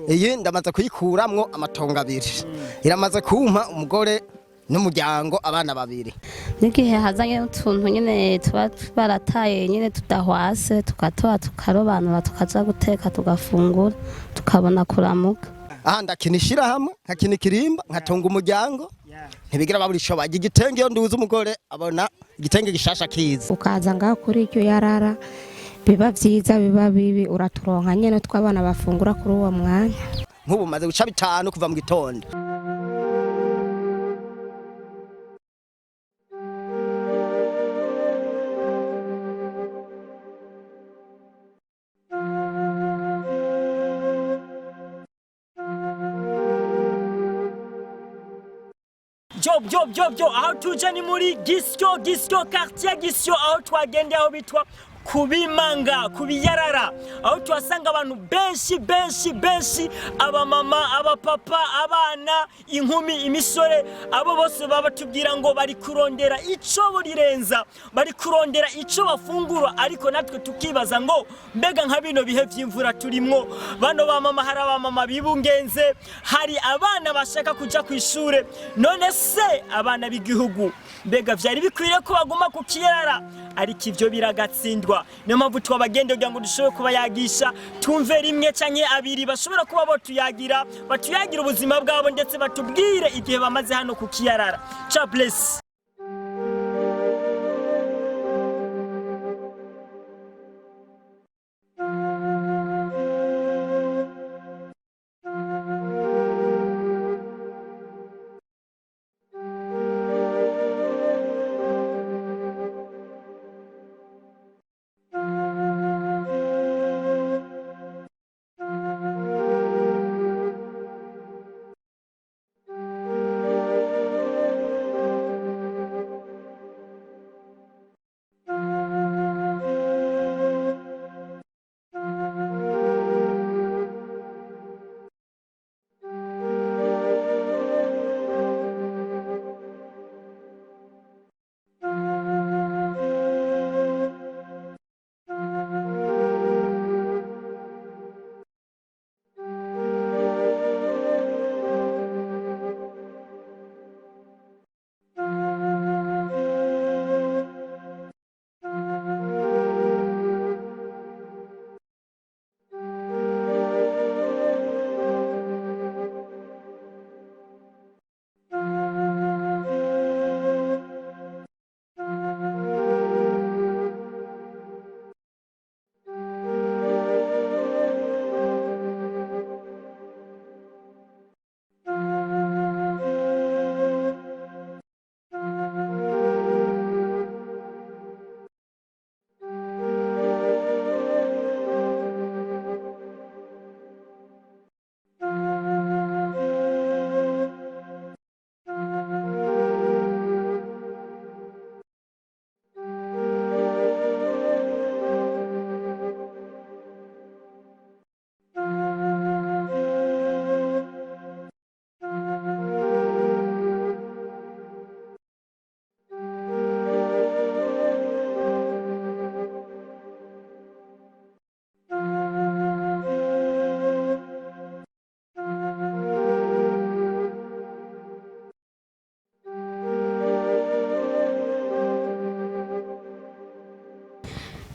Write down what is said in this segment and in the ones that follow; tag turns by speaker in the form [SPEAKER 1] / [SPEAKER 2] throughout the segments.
[SPEAKER 1] Iyi ndamaze kuyikuramwo amatongo abiri, iramaze kumpa umugore n'umuryango, abana babiri.
[SPEAKER 2] N'igihe hazanye utuntu nyine tuba barataye nyine tudahwase, tukatoba, tukarobanura, tukaza guteka, tugafungura, tukabona kuramuka.
[SPEAKER 1] Aha ndakina ishirahamwe, nkakina ikirimba, nkatunga umuryango, ntibigira babura ico barya. Igitenge iyo nduze umugore abona igitenge gishasha kiza.
[SPEAKER 3] Ukaza ngaho kuri iryo yarara, biba vyiza biba bibi, uraturonka nyene tw'abana bafungura kuri uwo mwanya.
[SPEAKER 1] Nk'ubu maze guca bitanu kuva mu gitondo.
[SPEAKER 4] Byo byo byo byo, aho tuje ni muri Gisyo, Gisyo quartier Gisyo, aho twagendeye aho bitwa kubimanga kubiyarara, aho tuhasanga abantu benshi benshi benshi, abamama, abapapa, abana, inkumi, imisore, abo bose baba batubwira ngo bari kurondera ico borirenza, bari kurondera ico bafungura. Ariko natwe tukibaza ngo mbega nka bino bihe vy'imvura turimwo, bano bamama, hari abamama bibungenze, hari abana bashaka kuja kw'ishure. None se abana b'igihugu mbega vyari bikwiriye ko baguma ku kiyarara? Ariko ivyo biragatsindwa. Niyo mpamvu twabagenda kugira ngo dushobore kubayagisha, tumve rimwe canke abiri bashobora kuba botuyagira, batuyagira ubuzima bwabo, ndetse batubwire igihe bamaze hano ku kiyarara. Cha bless.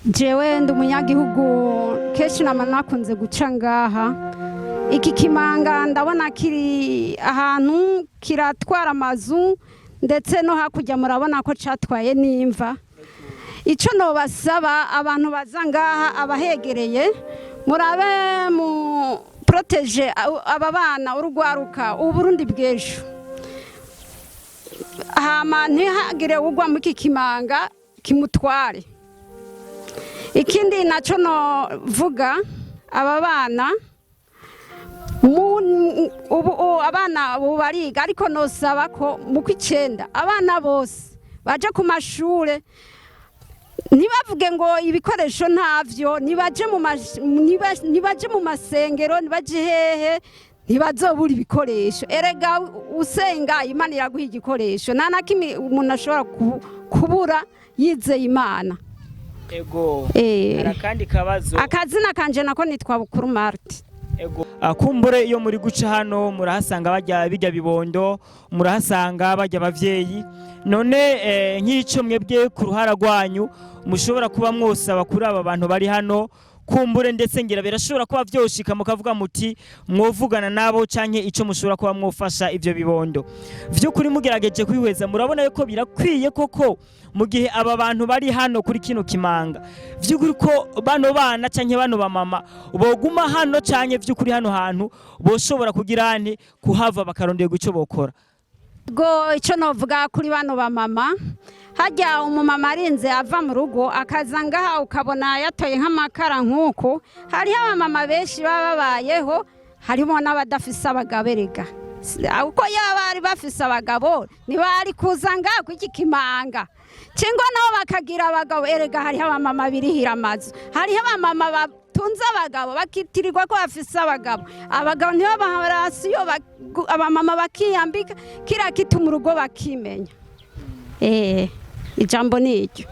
[SPEAKER 5] Jewe ndi umunyagihugu, kenshi nama nakunze guca ngaha. Iki kimanga ndabona kiri ahantu kiratwara amazu, ndetse no hakurya murabona ko catwaye n'imva. Icyo nobasaba abantu baza ngaha, abahegereye, murabe mu poroteje aba bana, urugwaruka, Uburundi bw'ejo. Hama ntihagire ugwa muri iki kimanga kimutware. Ikindi nacyo novuga, aba bana ubu abana ubu bariga, ariko nosaba ko mu kw'icenda abana bose baje ku mashure, ntibavuge ngo ibikoresho ntavyo, ntibaje mu masengero, ntibaje hehe, ntibazobura ibikoresho. Erega usenga Imana iraguha igikoresho, nta na kimwe umuntu ashobora kubura yizeye Imana.
[SPEAKER 4] Ego.
[SPEAKER 5] Eh.
[SPEAKER 4] Hari akandi kabazo.
[SPEAKER 5] Akazina kanje nako nitwa Bukuru Marti.
[SPEAKER 4] Ego. Kumbure iyo muri guca hano murahasanga bajya bijya bibondo, murahasanga bajya abavyeyi. None nk'ico mwebwe ku ruhara rwanyu mushobora kuba mwosaba kuri aba bantu bari hano, kumbure ndetse ngira birashobora kuba vyoshika mukavuga muti mwovugana nabo, canke ico mushobora kuba mwofasha ivyo bibondo, vy'ukuri mugerageje kwihweza murabona yuko birakwiye koko, mu gihe aba bantu bari hano kuri kino kimanga, vy'ukuri ko bano bana canke bano bamama boguma hano, canke vy'ukuri hano hantu boshobora kugira nte kuhava bakarondera ico bokora?
[SPEAKER 5] Go icyo novuga kuri bano bamama, hajya umumama arinze ava mu rugo akaza ngaha, ukabona yatoye nk'amakara nk'uku. Hariho abamama benshi baba babayeho, harimo n'abadafise abagabo. Erega uko yaba bari bafise abagabo ntibari kuza ngaha ku iki kimanga cyangwa nabo bakagira abagabo. Erega hariho abamama birihira amazu, hariho abamama batunze abagabo bakitirirwa ko bafise abagabo, abagabo ntibabaha ration, abamama bakiyambika kiriya kitu mu rugo bakimenya. Ijambo ni iryo.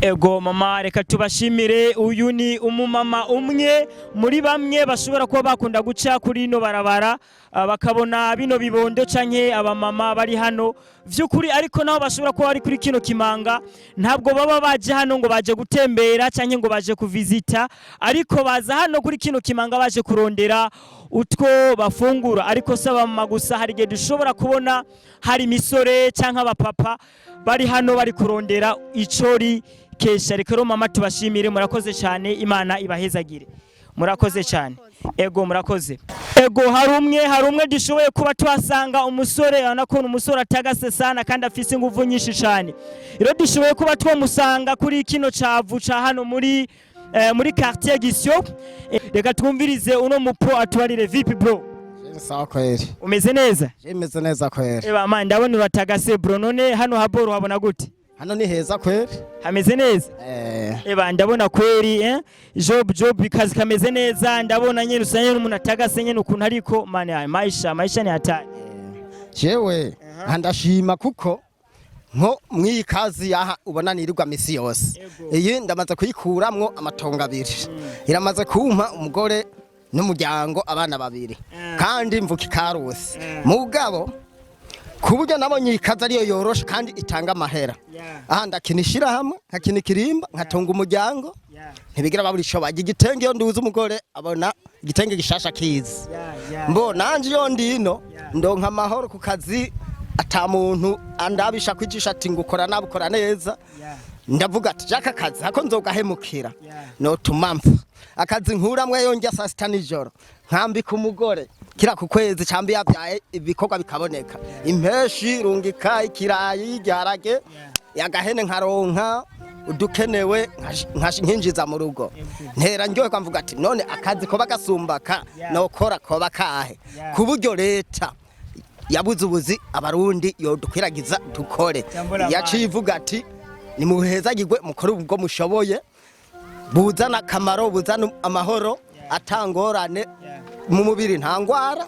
[SPEAKER 4] Ego mama, reka tubashimire. Uyu ni umumama umwe muri bamwe bashobora kuba bakunda guca kuri ino barabara, bakabona bino bibondo canke abamama bari hano vy'ukuri. Ariko naho bashobora kuba bari kuri kino kimanga, ntabwo baba baje hano ngo baje gutembera canke ngo baje kuvizita, ariko baza hano kuri kino kimanga baje kurondera utwo bafungura. Ariko si abamama gusa, hari igihe dushobora kubona hari imisore canke abapapa bari hano bari kurondera icori kesha. Reka rero mama tubashimire, murakoze cyane, Imana ibahezagire, murakoze cyane. Ego, murakoze. Ego, hari umwe dushoboye kuba tuhasanga, umusore, urabona ko ni umusore atagase sana kandi afise inguvu nyinshi cyane. Rero dushoboye kuba twamusanga kuri kino cavu ca hano muri quartier Gisyo. Reka twumvirize uno mupo atubarire. Vipi bro?
[SPEAKER 1] Sawa kweli.
[SPEAKER 4] Umeze neza?
[SPEAKER 1] Meze neza kweli.
[SPEAKER 4] Eba man, ndabona uratagase bro. None hano haboro habona gute?
[SPEAKER 1] Hano ni heza kweli.
[SPEAKER 4] Hameze neza?
[SPEAKER 1] Eh.
[SPEAKER 4] Eba ndabona kweli, job job, kazi kameze neza. Ndabona nyene usanye n'umuntu atagase nyene ukuntu, ariko man, ya maisha maisha ni hatari.
[SPEAKER 1] Jewe ndashima kuko nko mw'iyi kazi yaha ubona nirirwa misi yose, iyi ndamaze kuyikuramwo amatongo abiri, iramaze kumpa umugore n'umuryango, abana babiri, kandi mvuka ikarusi mugabo ku buryo nabonye iyi kazi ariyo yoroshe kandi itanga amahera. Aha ndakina ishirahamwe, nkakina ikirimba, nkatunga umuryango, ntibigira babura ico barya. Igitenge iyo nduze umugore abona igitenge gishasha kiza. Mbo nanje iyo ndino ndonka amahoro ku kazi, ata muntu andabisha kwijisha ati ngo ukora nabi, ukora neza. Ndavuga ati jaka akazi hako nzogahemukira notuma mpfa. Akazi nkuramwe yo njya saa sita nijoro, nkambika umugore kira ku kwezi cambi yabyaye, ibikorwa bikaboneka, impeshi rungika ikirayi, igiharage, agahene, nkaronka udukenewe nkinjiza mu rugo, ntera ndyoherwa. Mvuga ati none akazi koba gasumbaka nokora koba kahe, ku buryo leta yabuze ubuzi abarundi yodukwiragiza dukore? Yaciye ivuga ati nimuhezagirwe, mukore ubwo mushoboye buzana akamaro, buzana amahoro, atangorane mu mubiri, nta ngwara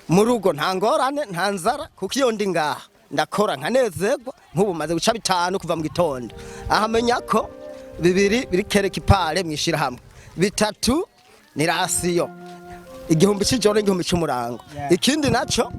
[SPEAKER 1] mu rugo, nta ngorane, nta nzara, kuko iyo ndi ngaha ndakora nkanezerwa. Nk'ubu maze guca bitanu kuva mu gitondo. Aha menya ko bibiri biri kereka ipare mw'ishirahamwe, bitatu ni ration, 1000 c'ijoro n'1000 c'umurango. Ikindi naco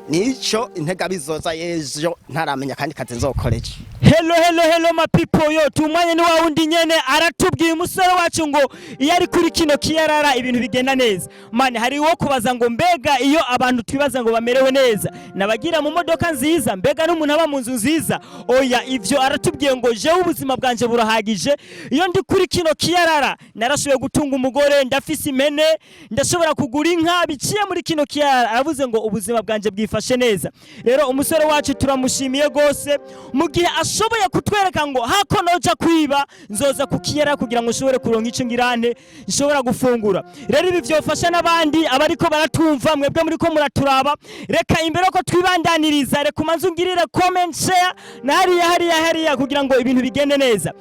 [SPEAKER 1] nico intega bizoza yejo, ntaramenya kandi kazi nzokoreje.
[SPEAKER 4] Hello hello hello ma people, yo tumwanye ni wa wundi nyene aratubwiye umusore wacu ngo iyo ari kuri kino kiyarara ibintu bigenda neza. Man, hari wo kubaza ngo mbega iyo abantu twibaza ngo bamerewe neza nabagira mu modoka nziza, mbega n'umuntu aba mu nzu nziza? Oya, ivyo aratubwiye ngo jewe ubuzima bwanje burahagije, iyo ndi kuri kino kiyarara narashoboye gutunga umugore, ndafise impene, ndashobora kugura inka biciye muri kino kiyarara. Aravuze ngo ubuzima bwanje bwifashe neza. Rero umusore wacu turamushimiye gose mu gihe ashoboye kutwereka ngo hako noja kwiba nzoza kukiyara kugira ngo nshobore kuronka ico ngirante nshobora gufungura. Rero ibi vyofasha n'abandi abariko baratumva, mwebwe muriko muraturaba. Reka imbere ko twibandaniriza, reka umanze ungirire comment, share na hariya hariya hariya kugira ngo ibintu bigende neza.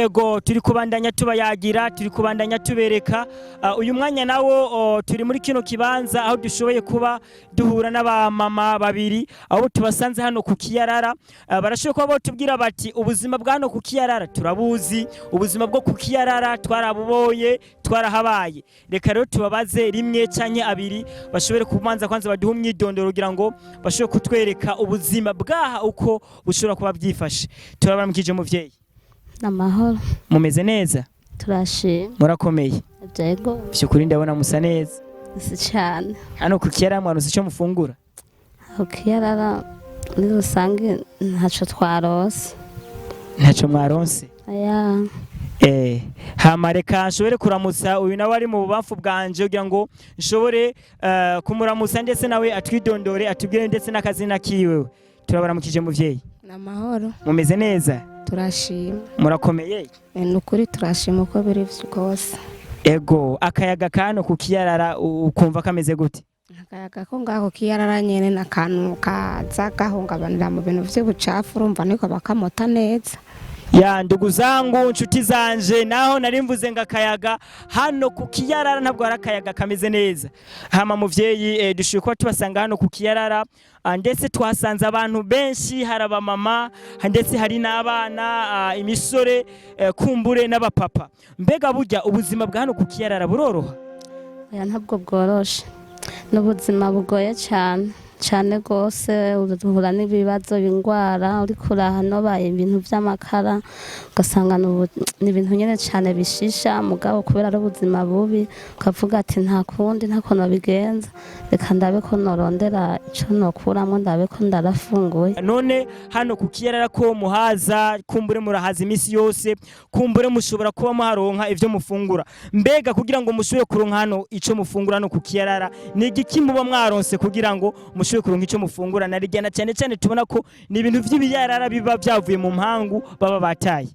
[SPEAKER 4] Ego, turi kubandanya tubayagira, turi kubandanya tubereka. Uyu mwanya nawo turi muri kino kibanza aho dushoboye kuba duhura n'abamama babiri, aho tubasanze hano ku Kiyarara. Barashoboye kuba botubwira bati ubuzima bwa hano ku Kiyarara turabuzi, ubuzima bwo ku Kiyarara twarabubonye, twarahabaye. Reka rero tubabaze rimwe canke abiri, bashobore kubanza kwanza baduhe umwidondoro kugira ngo bashobore kutwereka ubuzima bwaha uko bushobora kuba bwifashe. Turabaramukije, muvyeyi.
[SPEAKER 2] Amahoro.
[SPEAKER 4] Mumeze neza?
[SPEAKER 2] Turashima.
[SPEAKER 4] Murakomeye?
[SPEAKER 2] Yego.
[SPEAKER 4] Vyukuri ndabona musa neza.
[SPEAKER 2] Si cyane.
[SPEAKER 4] Hano ku Kiyarara mwaronse ico mufungura?
[SPEAKER 2] Kiyarara muri rusange ntaco twarose.
[SPEAKER 4] Ntaco mwaronse?
[SPEAKER 2] Aya.
[SPEAKER 4] Hama reka nshobore kuramutsa uyu nawe ari mu bubamfu bwanje kugira ngo nshobore kumuramutsa, ndetse nawe atwidondore, atubwire ndetse n'akazina kiwe. Turabaramukije, muvyeyi.
[SPEAKER 3] Namahoro.
[SPEAKER 4] Mumeze neza?
[SPEAKER 3] Turashima.
[SPEAKER 4] Murakomeye?
[SPEAKER 3] Ni ukuri turashima uko biri kose.
[SPEAKER 4] Ego, akayaga kano ku Kiyarara ukumva kameze gute?
[SPEAKER 3] Akayaga ko ngaho Kiyarara nyene ni akantu kaza gahungabanira mu bintu vy'ubucafu, urumva niko bakamota neza.
[SPEAKER 4] Ya, ndugu zangu, nshuti zanje, naho nari mvuze ngo akayaga hano ku Kiyarara ntabwo hari akayaga kameze neza. Hama muvyeyi, dushoboye kuba tubasanga hano ku Kiyarara, ndetse twasanze abantu benshi, hari abamama, ndetse hari n'abana, imisore, kumbure n'abapapa. Mbega burya ubuzima bwa hano ku Kiyarara buroroha?
[SPEAKER 2] Oya, ntabwo bworoshe, n'ubuzima bugoye cyane cyane rwose. Uhura n'ibibazo, indwara, uriko urahanoba ibintu by'amakara ugasanga ni ibintu nyine cyane bishisha. Mugabo kubera ari ubuzima bubi, ukavuga ati nta kundi, nta kuntu bigenza, reka ndabe ko norondera ico nokuramwo, ndabe ko ndarafunguye.
[SPEAKER 4] None hano ku Kiyarara ko muhaza, kumbure murahaza iminsi yose, kumbure mushobora kuba muharonka ivyo mufungura. Mbega kugira ngo mushobore kuronka hano ico mufungura hano ku Kiyarara, ni igiki muba mwaronse kugira ngo mushobore kuronka ico mufungura? Narigana cyane cyane tubona ko ni ibintu vy'ibiyarara biba vyavuye mu mpangu baba bataye.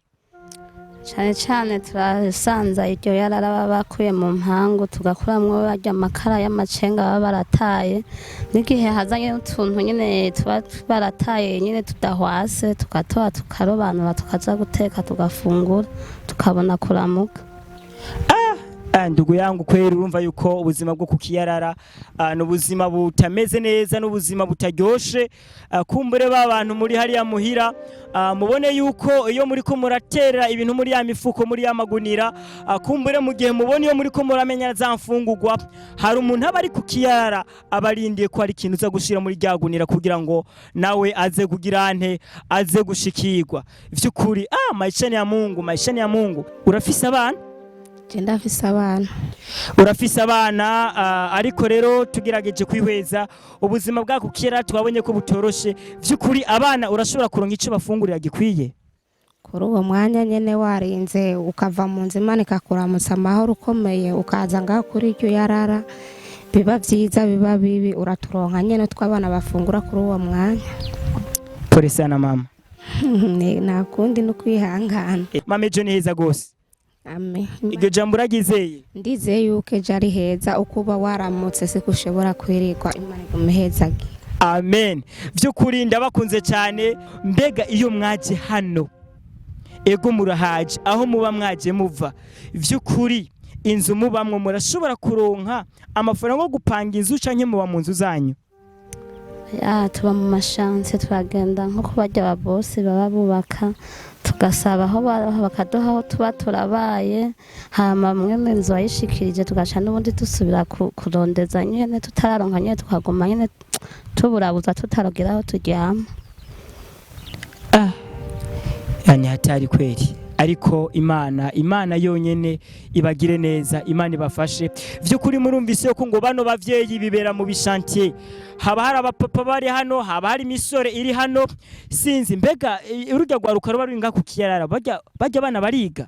[SPEAKER 2] Cyane cyane turasanza iryo yarara baba bakuye mu mpangu, tugakuramwo barya amakara y'amacenga baba barataye, n'igihe hazanye utuntu nyine tuba barataye nyine tudahwase, tukatoba, tukarobanura, tukaza guteka, tugafungura, tukabona kuramuka.
[SPEAKER 4] Ndugu yangu, kweri urumva yuko ubuzima bwo ku Kiyarara ni ubuzima butameze neza, n'ubuzima butaryoshe. Kumbure ba bantu muri hariya muhira, mubone yuko iyo muri ko muratera ibintu muri ya mifuko, muri ya magunira, kumbure mu gihe mubone iyo muri ko muramenya za mfungurwa, hari umuntu aba ari ku Kiyarara aba arindiye ko hari ikintu uza gushira muri rya gunira kugira ngo nawe aze kugira nte, aze gushikirwa. Vy'ukuri, maisha ni ya Mungu, maisha ni ya Mungu. Urafise abana?
[SPEAKER 3] Je ndafise abana.
[SPEAKER 4] Urafise abana, ariko rero tugerageje kwihweza ubuzima bwa kukira, twabonye ko butoroshe. Vy'ukuri abana urashobora kuronka ico bafungurira gikwiye?
[SPEAKER 3] Kuri uwo mwanya nyene warinze ukava mu nzu, Imana ikakuramutsa amahoro, ukomeye, ukaza ngaho kuri iryo yarara, biba vyiza biba bibi, uraturonka nyene tw'abana bafungura kuri uwo mwanya.
[SPEAKER 4] Pole sana, mama.
[SPEAKER 3] Nta kundi, no kwihangana.
[SPEAKER 4] Mama, ejo ni heza gose.
[SPEAKER 3] Amen.
[SPEAKER 4] Iryo jambo uragizeye?
[SPEAKER 3] Ndizeye yuko ejo ari heza. Uko uba waramutse siko ushobora kwirirwa. Imana igumihezagira.
[SPEAKER 4] Amen. Vy'ukuri ndabakunze cyane. Mbega iyo mwaje hano, ego murahaje, aho muba mwaje muva, vy'ukuri inzu mubamwo murashobora kuronka amafaranga yo gupanga inzu, canke muba mu nzu zanyu?
[SPEAKER 2] Ya, tuba mu mashanse. Turagenda nko kubarya ababosi baba bubaka, tugasaba aho bakaduha aho tuba turabaye. Hama mwene inzu wayishikirije, tugaca n'ubundi dusubira kurondeza nyene, tutararonka nyene, tukaguma nyene tuburabuza, tutaragira aho turyama.
[SPEAKER 4] Yani hatari kweli, ariko Imana yonyene ibagire neza, Imana ibafashe. Vy'ukuri murumvise ko ngo bano bavyeyi bibera mu bishantiye, haba hari abapapa bari hano, haba hari imisore iri hano, sinzi. Mbega urujya rwaruka ruba ruri ngaha ku Kiyarara, barya bana bariga?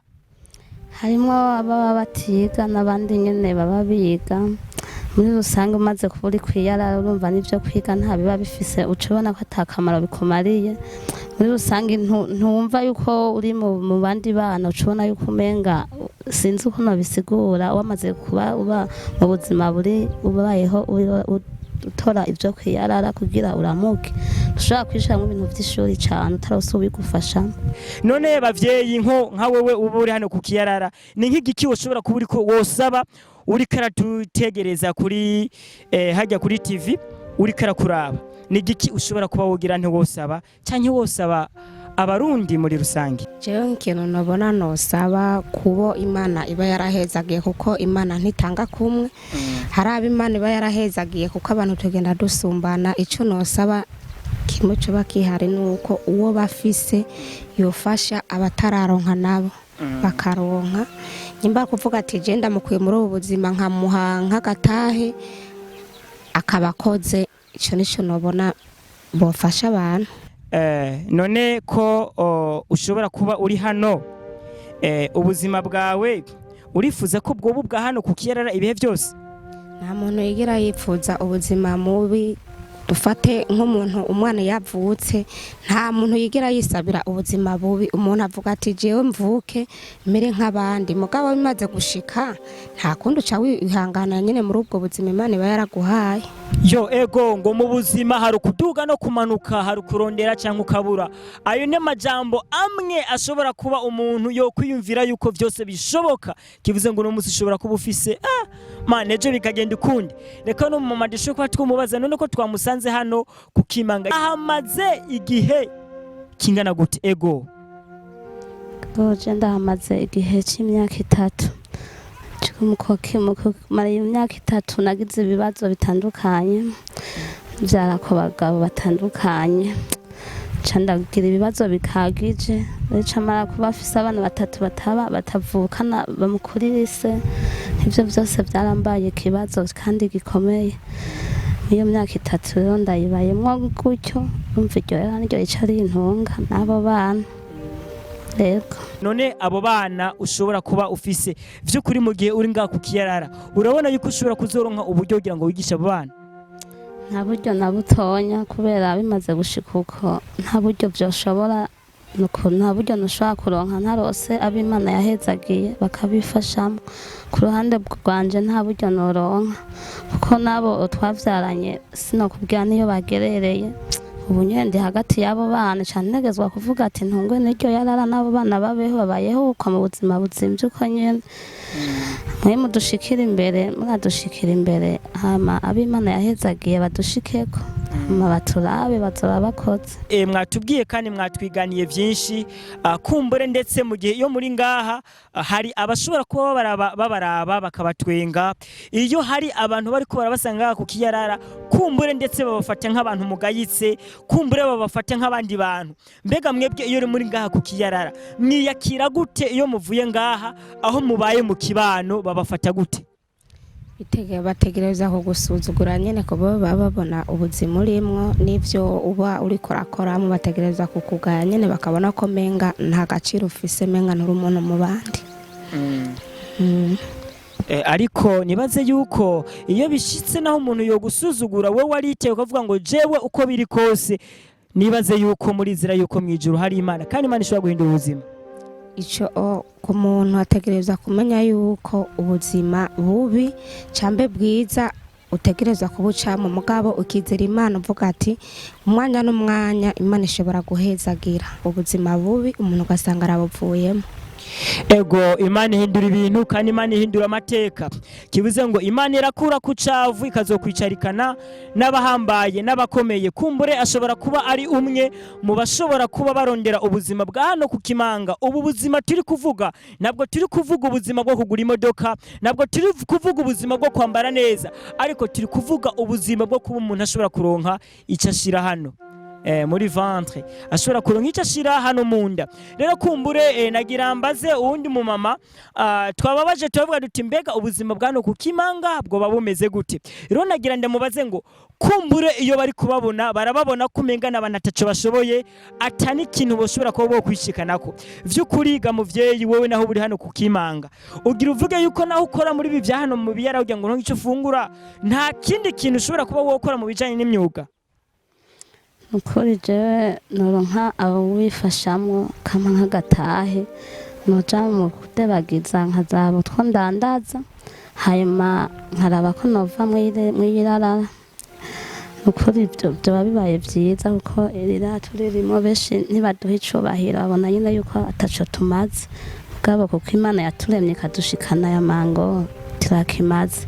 [SPEAKER 2] Harimo ababa batiga n'abandi nyene baba biga. Muri rusange umaze kuba uri kwiyarara, urumva n'ivyo kwiga nta biba bifise, uca ubona ko ata kamaro bikumariye. Muri rusange ntumva yuko uri mu bandi bana, uca ubona yuko umenga sinzi uko nobisigura, wamaze kuba uba mu buzima buri ubayeho. utora ivyo kwiyarara kugira uramuke. Ntushobora kwishiramwo ibintu vy'ishuri cane utarose uwubigufashamwo.
[SPEAKER 4] None bavyeyi, nko nka wewe uba uri hano ku kiyarara, ni nk'igiki woshobora kuba uriko wosaba uriko aratutegereza kuri hajya kuri TV, uriko arakuraba? Ni igiki ushobora kuba wogira ntiwosaba canke wosaba Abarundi muri rusange?
[SPEAKER 3] Jewe nk'ikintu nobona nosaba kubo Imana iba yarahezagiye, kuko Imana ntitanga kumwe, hari abo Imana iba yarahezagiye, kuko abantu tugenda dusumbana. Ico nosaba kimwe coba kihari nuko uwo bafise yofasha abatararonka nabo bakaronka. Nyimba kuvuga ati je ndamukuye muri ubu buzima, nkamuha nk'agatahe, akaba akoze ico, nico nobona bofasha abantu.
[SPEAKER 4] None ko ushobora kuba uri hano, ubuzima bwawe urifuza ko bwoba ubwa hano ku kiyarara ibihe byose?
[SPEAKER 3] Nta muntu yigira yipfuza ubuzima mubi. Dufate nk'umuntu umwana yavutse, nta muntu yigira yisabira ubuzima bubi. Umuntu avuga ati jewe mvuke mere nk'abandi. Mugabo bimaze gushika, nta kundi, uca wihangana nyine muri ubwo buzima Imana iba yaraguhaye.
[SPEAKER 4] Yo, ego, ngo mu buzima hari ukuduga no kumanuka, hari ukurondera cyangwa ukabura. Ayo ni amajambo amwe ashobora kuba umuntu yo kwiyumvira yuko byose bishoboka. Kivuze ngo uno munsi ushobora kuba ufise, man, ejo bikagenda ukundi. Reka no mu mama dushobora kuba twumubaza. None ko twamusanze hano ku Kimanga, ahamaze igihe kingana gute? Ego.
[SPEAKER 2] Goje ndahamaze igihe c'imyaka 3. Mu kumara iyo myaka 3 nagize ibibazo bitandukanye, mvyara ku bagabo batandukanye, nca ndagira ibibazo bikagije. Ca mara kuba afise abana batatu bataba batavukana bamukurira ise. Ivyo vyose vyarambaye ikibazo kandi gikomeye. Iyo myaka 3 rero ndayibayemwo gutyo. Urumva iryo rero niryo rica rintunga n'abo bana. Yego.
[SPEAKER 4] None abo bana ushobora kuba ufise, vy'ukuri mu gihe uri ngaha ku kiyarara, urabona yuko ushobora kuzoronka uburyo kugira ngo wigishe abo bana?
[SPEAKER 2] Nta buryo na butonya, kubera bimaze gushika uko nta buryo vyoshobora, nuko nta buryo ntushobora kuronka ntarose abo Imana yahezagiye bakabifashamo. Ku ruhande rwanje nta buryo noronka, kuko nabo twavyaranye sinokubwira niyo bagerereye. Ubu nyene ndi hagati y'abo bana cane, ntegezwa kuvuga ati ntungwe n'iryo yarara n'abo bana babeho, babayeho uko mu buzima buzimvye uko nyene. Mwe mudushikira imbere, muradushikira imbere, hama ab'Imana yahezagiye badushikeko, hama baturabe, bazoba bakoze.
[SPEAKER 4] Mwatubwiye kandi mwatwiganiye byinshi. Kumbure ndetse mu gihe iyo muri ngaha, hari abashobora kuba babaraba bakabatwenga. Iyo hari abantu bariko barabasanga ngaha ku kiyarara, kumbure ndetse babafata nk'abantu mugayitse, kumbure babafata nk'abandi bantu. Mbega mwebwe iyo uri muri ngaha ku kiyarara mwiyakira gute? Iyo muvuye ngaha, aho mubaye mu kibano babafata gute?
[SPEAKER 3] Bategereza kugusuzugura nyene, kuba baba babona ubuzima urimwo n'ivyo uba uriko urakoramo. Bategereza kukugaya nyene, bakabona ko menga nta gaciro ufise, menga nturi umuntu mu bandi.
[SPEAKER 4] Ariko nibaze yuko iyo bishitse naho umuntu yogusuzugura, wowe wariteye ukavuga ngo jewe uko biri kose, nibaze yuko murizera yuko mu ijuru hari Imana kandi Imana ishobora guhindura ubuzima.
[SPEAKER 3] Ico ku muntu ategereza kumenya yuko ubuzima bubi cambe bwiza utegereza kubucamo, mugabo ukizera Imana, uvuga ati umwanya n'umwanya Imana ishobora guhezagira ubuzima bubi umuntu ugasanga arabuvuyemo.
[SPEAKER 4] Ego, Imana ihindura ibintu kandi Imana ihindura amateka. Kivuze ngo Imana irakura ku cavu ikazokwicarikana n'abahambaye n'abakomeye. Kumbure ashobora kuba ari umwe mu bashobora kuba barondera ubuzima bwa hano ku Kimanga. Ubu buzima turi kuvuga, ntabwo turi kuvuga ubuzima bwo kugura imodoka, ntabwo turi kuvuga ubuzima bwo kwambara neza, ariko turi kuvuga ubuzima bwo kuba umuntu ashobora kuronka icyo ashira hano muri ventre, ashobora kuronka icyo ashira hano mu nda. Rero kumbure nagira mbaze uwundi mu mama. Twababaje, turavuga duti mbega ubuzima bwa hano ku Kimanga bwoba bumeze gute? Rero nagira ndamubaze ngo kumbure iyo bari kubabona, barababona ko umenga n'abantu ataco bashoboye, ata n'ikintu boshobora kuba bokwishikanako. Vy'ukuri ga muvyeyi, wowe naho buri hano ku Kimanga, ugira uvuge yuko naho ukora muri ibi vya hano mu biyara kugira ngo uronke ico ufungura, nta kindi kintu ushobora kuba wokora mu bijanye n'imyuga?
[SPEAKER 2] Ukuri jewe noronka abo wifashamwo kama nk'agatahe, noja mu kudebagiza nkazaba utwo ndandaza, hanyuma nkaraba ko nova mw'irarara. Nukuri ibyo byaba bibaye byiza, kuko irira turirimo benshi ntibaduha icubahiro, babona nyine yuko ataco tumaze. Mugabo kuko Imana yaturemye ikadushikana aya mango, turakimaze.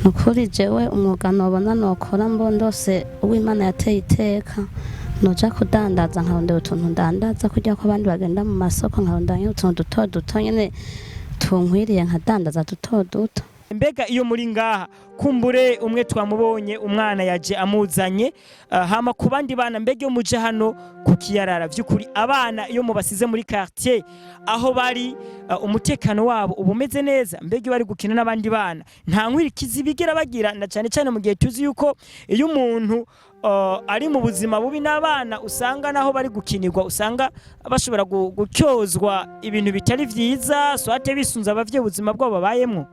[SPEAKER 2] Nukuri jewe umwuga nobona nokora mbondose uw'Imana yateye iteka, noja kudandaza, nkarondera utuntu ndandaza kugira ko abandi bagenda mu masoko, nkarondera nyine utuntu duto duto nyine tunkwiriye, nkadandaza duto duto.
[SPEAKER 4] Mbega iyo muri ngaha, kumbure umwe twamubonye, umwana yaje amuzanye, hama ku bandi bana, mbega iyo muje hano ku kiyarara, vy'ukuri abana iyo mubasize muri quartier aho bari, umutekano wabo uba umeze neza? Mbega iyo bari gukina n'abandi bana, nta nkwirikizi bigera bagira, na cane cane mu gihe tuzi yuko iyo umuntu ari mu buzima bubi n'abana usanga naho bari gukinirwa usanga bashobora gutyozwa ibintu bitari vyiza, swate bisunze abavyeyi ubuzima bwabo babayemwo?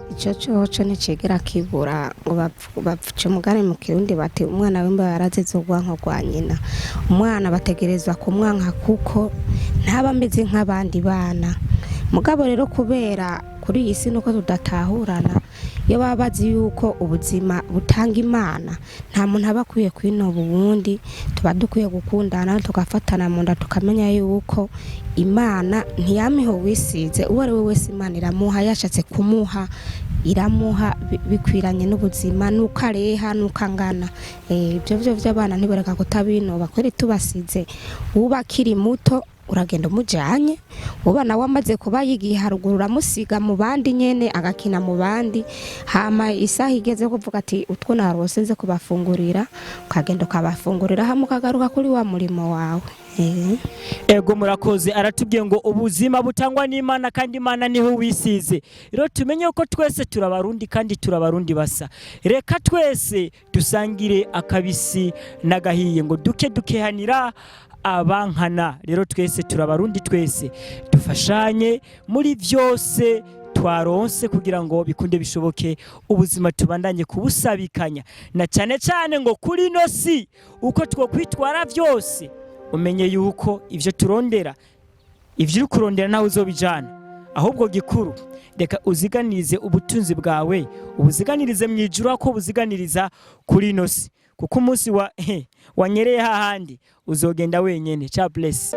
[SPEAKER 3] Ico coco nticigera kibura ngo bapfuce umugani mu Kirundi bati: "Umwana w'imba yarazize urwanko rwa nyina." Umwana bategerezwa kumwanka kuko ntaba ameze nk'abandi bana. Mugabo rero kubera kuri iyi si nuko tudatahurana, iyo baba bazi yuko ubuzima butanga Imana, nta muntu aba akwiye kwinoba uwundi. Tuba dukwiye gukundana, tugafatana mu nda, tukamenya yuko Imana ntiyamiho wisize. Uwo ari we wese Imana iramuha, yashatse kumuha iramuha bikwiranye n'ubuzima, nuko areha nuko angana. Ibyo byo by'abana ntibareka kutabinoba kweri. Tubasize, uba akiri muto uragenda umujanye, uba nawe amaze kuba yigiye haruguru uramusiga mu bandi nyene, agakina mu bandi. Hama isaha igeze kuvuga ati: "Utwo narose nze kubafungurira," ukagenda ukabafungurira, hama ukagaruka kuri wa murimo wawe.
[SPEAKER 4] Ego, murakoze. Aratubwiye ngo ubuzima butangwa n'Imana kandi Imana niho wisize. Rero tumenye ko twese turabarundi kandi turabarundi basa. Reka twese dusangire akabisi n'agahiye, ngo duke dukehanira abankana. Rero twese turabarundi, twese dufashanye muri byose twaronse kugira ngo bikunde bishoboke ubuzima tubandanye kubusabikanya, na cyane cyane ngo kuri ino si uko twokwitwara byose, umenye yuko ivyo turondera, ivyo uri kurondera nawe uzobijana. Ahubwo gikuru, reka uziganirize ubutunzi bwawe, ubuziganirize mu ijuru ako buziganiriza kuri ino si, kuko umunsi wa wanyereye hahandi uzogenda wenyene. Cha bless.